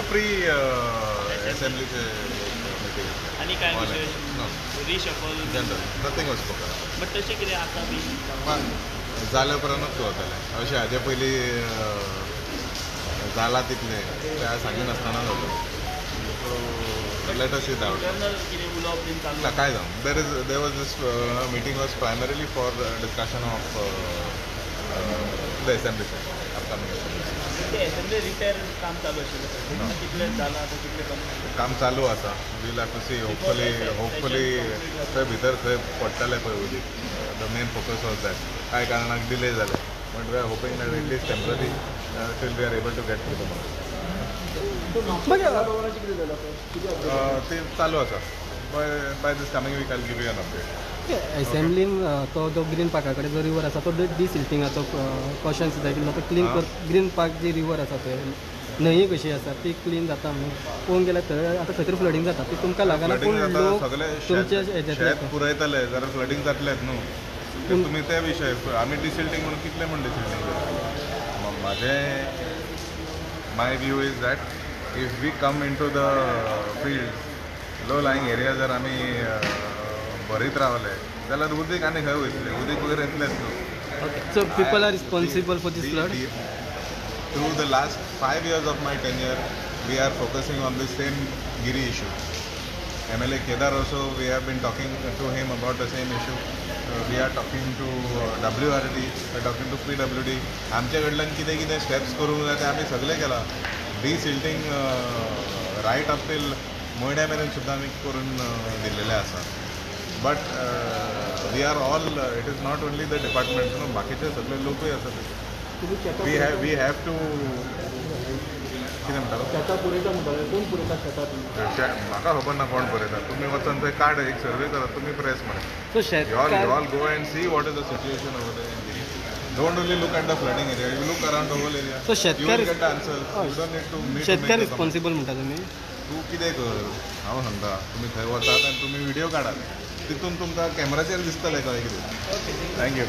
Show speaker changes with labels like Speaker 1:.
Speaker 1: Pre असेंब्लीचे meeting.
Speaker 2: आनी काय विशय? Reshuffle?
Speaker 1: General, nothing was spoken.
Speaker 2: But तशें कितें आसा बी?
Speaker 1: जाल्या उपरांतूच कळतलें. अशें हाजे पयलीं जाला तितलें तें सांगिनासतना जाता. So let us see the outcome.
Speaker 2: कितें उलोवप बीन चालू?
Speaker 1: ना, कांय जावं. There was this meeting was primarily for discussion of the assembly session, upcoming assembly.
Speaker 2: ते असेंब्ली रिपेर काम चालू आशिल्लें, कितलें जालां आतां, कितलें कमी?
Speaker 1: काम चालू आसा. We'll have to see. Hopefully थंय भितर खंय पडटलें पळय उदीक, the main focus was that. कांय कारणाक डिले जालें, but we are hoping that at least temporary till we are able to get through the ते चालू आसा. By this coming week I'll give you an update.
Speaker 3: असेंब्लीन तो जो green पार्का कडेन जो रिवर आसा तो डिसिल्टिंगाचो क्वेश्चन सुद्दां केल्लो. तो क्लीन कर, ग्रीन पार्क जी रिवर आसा थंय न्हंय कशी आसा ती क्लीन जाता म्हणून पळोवंक गेल्यार थंय आतां खंय तरी फ्लडींग जाता ती तुमकां लागना, पूण लोक तुमचे
Speaker 1: शेत पुरयतले जाल्यार फ्लडींग जातलेंच न्हू. तुमी ते विशय आमी डिसिल्टींग म्हणून कितलें म्हूण डिसिल्टींग करतले? म्हाजें my view is that if we come into the field, low lying area जर आमी भरीत रावले जाल्यार उदीक आनी खंय वयतलें? उदीक वयर येतलेंच न्हू.
Speaker 3: So people are responsible for this flood?
Speaker 1: Through the last 5 years of my tenure, we are focusing on the same Giri issue. MLA Kedar also, we have been talking to him about the same issue. We are talking to WRD, we are talking to PWD. आमचे कडल्यान कितें कितें steps करूंक जाय ते आमी सगळें केलां. डिसिल्टींग रायट अप टील मयड्या मेरेन सुद्दां आमी करून दिल्लेलें आसा. But we are all, it is not only the department न्हू, बाकीचे सगळे लोकूय आसा. We have to कितें म्हणटालो?
Speaker 4: शेतां पुरयता म्हणटाले, कोण पुरयता शेतां?
Speaker 1: म्हाका खबर ना कोण पुरयता. तुमी वचून थंय कार्ड एक सर्वे करात, तुमी प्रेस म्हणा. You all go and see what is the situation over there in Giri. Don't only look at the flooding area, you look around the whole area.
Speaker 3: So
Speaker 1: you will get the answers. You don't need to meet.
Speaker 3: शेतकार responsible म्हणटा तुमी?
Speaker 1: तूं कितें कर हांव सांगता, तुमी थंय वचात आनी तुमी व्हिडियो काडात, तितून तुमकां कॅमेराचेर दिसतलें कळ्ळें कितें. Thank you.